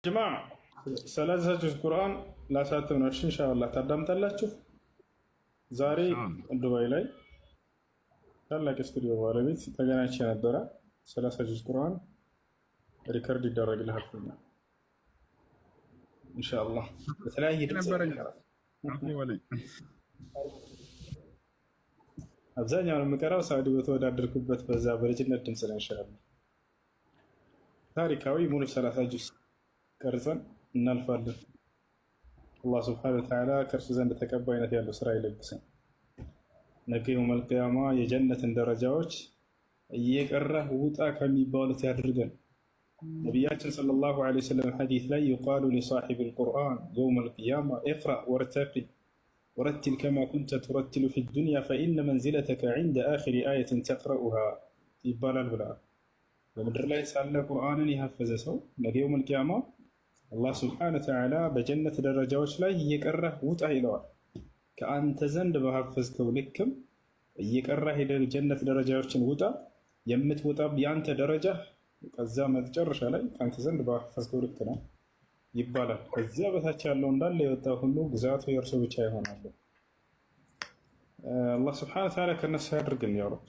ጅማ 30 ጁዝ ቁርአን ላሳትም ነው። እሺ ኢንሻአላህ ታዳምጣላችሁ። ዛሬ ዱባይ ላይ ታላቅ ስቱዲዮ ባለቤት ተገናኝቼ ነበረ። 30 ጁዝ ቁርአን record ይደረግልሃል ኢንሻአላህ በተለያየ ድምፅ። አብዛኛውን የምቀራው ሳዑዲ በተወዳደርኩበት በዛ በልጅነት ድምፅ ነው። ኢንሻአላህ ታሪካዊ ሙሉ 30 ጁዝ ቀርጸን እናልፋለን። አላህ ስብሐነ ወተዓላ ከእርሱ ዘንድ ተቀባይነት ያለው ስራ ይለግሰን። ነገ የውመል ቂያማ የጀነትን ደረጃዎች እየቀራህ ውጣ ከሚባሉት ያድርገን። ነቢያችን ሰለላሁ ዐለይሂ ወሰለም ሐዲስ ላይ يقال لصاحب القرآن يوم القيامة اقرأ وارتق ورتل كما كنت ترتل في الدنيا فإن منزلتك عند آخر آية تقرؤها ይባላል ብለዋል። በምድር ላይ ሳለ ቁርአንን የሐፈዘ ሰው ነገ የውመል ቂያማ አላህ ስብሐነ ወተዓላ በጀነት ደረጃዎች ላይ እየቀራህ ውጣ ይለዋል። ከአንተ ዘንድ በሐፈዝከው ልክም እየቀራህ የጀነት ደረጃዎችን ውጣ። የምትወጣ የአንተ ደረጃ ከዛ መጨረሻ ላይ ከአንተ ዘንድ በሐፈዝከው ልክ ነው ይባላል። ከዚያ በታች ያለው እንዳለ የወጣ ሁሉ ግዛቱ የእርሱ ብቻ ይሆናሉ። አላህ ስብሐነ ወተዓላ ከነሱ ያድርግን ያ ረብ።